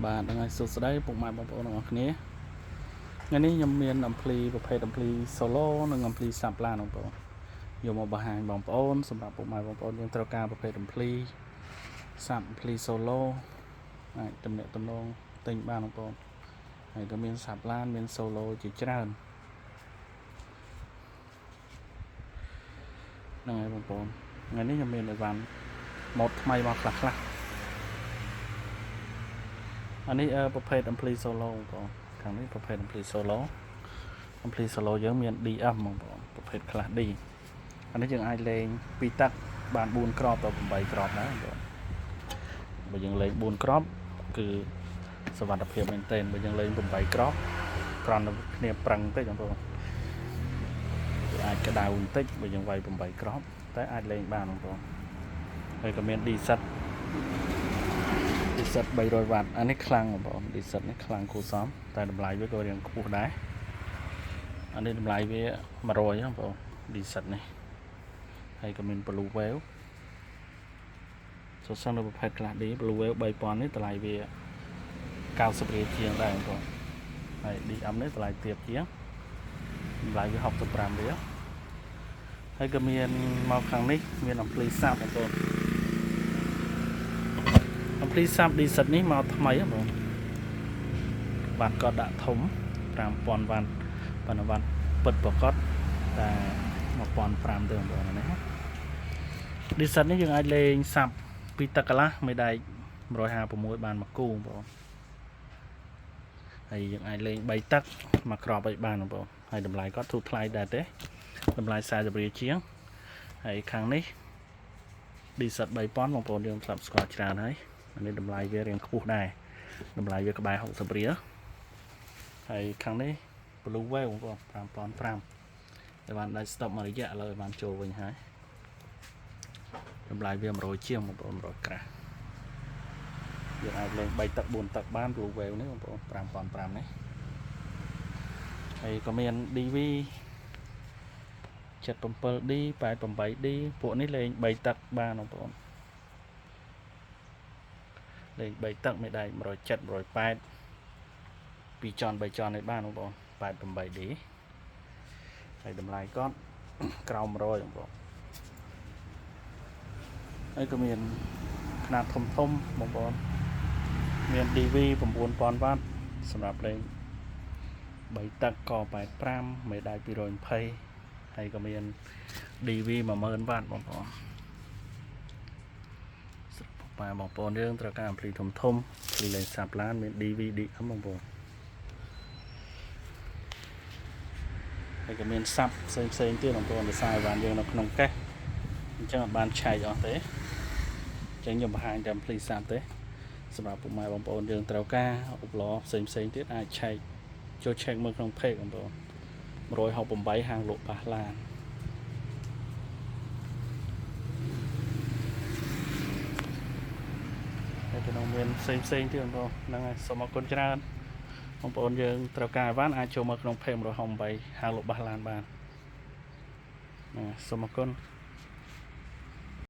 បាទហ្នឹងហើយសួស្តីពុកម៉ែបងប្អូនទាំងអស់គ្នាថ្ងៃនេះខ្ញុំមានអំភ្លីប្រភេទអំភ្លី solo និងអំភ្លី sub ឡានបងប្អូនយកមកបង្ហាញបងប្អូនសម្រាប់ពុកម៉ែបងប្អូនយើងត្រូវការប្រភេទអំភ្លី sub អំភ្លី solo អាចតំណាក់តំនងទិញបានបងប្អូនហើយក៏មាន sub ឡានមាន solo ជាច្រើនហ្នឹងហើយបងប្អូនថ្ងៃនេះខ្ញុំមានអីវ៉ាន់ម៉ូតថ្មីមកខ្លះខ្លះៗអានេះប្រភេទ ampli solo បងប្អូនខាងនេះប្រភេទ ampli solo ampli solo យើងមាន DM បងប្អូនប្រភេទ class D អានេះយើងអាចលេងពីទឹកបាន4គ្រាប់ទៅ8គ្រាប់ដែរបងប្អូនបើយើងលេង4គ្រាប់គឺសុវត្ថិភាពមែនទែនបើយើងលេង8គ្រាប់គ្រាន់តែគ្នាប្រឹងតិចបងប្អូនវាអាចក្តៅបន្តិចបើយើងវាយ8គ្រាប់តែអាចលេងបានបងប្អូនហើយក៏មាន D set D set 300វ៉ាត់អានេះខ្លាំងបងប្អូន D set នេះខ្លាំងគួរសមតែតម្លៃវាក៏រៀងខ្ពស់ដែរអានេះតម្លៃវា100បងប្អូន D set នេះហើយក៏មាន Blue Wave សរសើរនៅប្រភេទ class D Blue Wave 3000នេះតម្លៃវា90រៀលជាងដែរបងប្អូនហើយ DM នេះតម្លៃទាបជាងតម្លៃវា65រៀលហើយក៏មានមកខាងនេះមាន ampli sub បងប្អូន ampli sub D set នេះមកថ្មីហ៎បងវ៉ាត់ក៏ដាក់ធំ5000វ៉ាត់ប៉ុន្តែវ៉ាត់ពិតប្រកបតែ1500ទេបងប្អូននេះ D set នេះយើងអាចលេង sub ពីទឹកកន្លះមេដែក156បានមួយគូបងប្អូនហើយយើងអាចលេង3ទឹកមួយក្របឲ្យបានបងប្អូនហើយតម្លៃគាត់ធូរថ្លៃដែរទេតម្លៃ40រៀលជាងហើយខាងនេះ D set 3000បងប្អូនយើងស្លាប់ស្គាល់ច្រើនហើយអានេះតម្លៃវារៀងខ្ពស់ដែរតម្លៃវាក្បែរ60រៀលហើយខាងនេះ Blue Wave បងប្អូន5500តែបានដាច់ stop មួយរយៈឥឡូវបានចូលវិញហើយតម្លៃវា100ជាងបងប្អូន100ក្រាស់យើងអាចលេង3ទឹក4ទឹកបាន Blue Wave នេះបងប្អូន5500នេះហើយក៏មាន DV 77D 88D ពួកនេះលេង3ទឹកបានបងប្អូនលេង3ទឹកមេដែក170 180 2ចន់3ចន់នេះបានបងប្អូន 88D ហើយតម្លៃគាត់ក្រោម100បងប្អូនហើយក៏មានខ្នាតធំធំបងប្អូនមាន DV 9000វ៉ាត់សម្រាប់លេង3ទឹកក85មេដែក220ហើយក៏មាន DV 10000វ៉ាត់បងប្អូនស្រាប់បងប្អូនយើងត្រូវការ ampli ធំធំ ampli លេង sub ឡានមាន DV DM បងប្អូនហើយក៏មាន sub ផ្សេងផ្សេងទៀតបងប្អូនដោយសារបានយើងនៅក្នុងកេះអញ្ចឹងអត់បានឆែកអស់ទេអញ្ចឹងខ្ញុំបង្ហាញតែ ampli sub ទេសម្រាប់ពុកម៉ែបងប្អូនយើងត្រូវការឧបករណ៍ផ្សេងផ្សេងទៀតអាចឆែកចូលឆែកមើលក្នុង page បងប្អូន168ហាងលក់ប៉ះឡានហើយក៏នៅមានផ្សេងផ្សេងទៀតបងប្អូនហ្នឹងហើយសូមអរគុណច្រើនបងប្អូនយើងត្រូវការអីវ៉ាន់អាចចូលមកក្នុង page 168ហាងលក់បាសឡានបានហ្នឹងហើយសូមអរគុណ។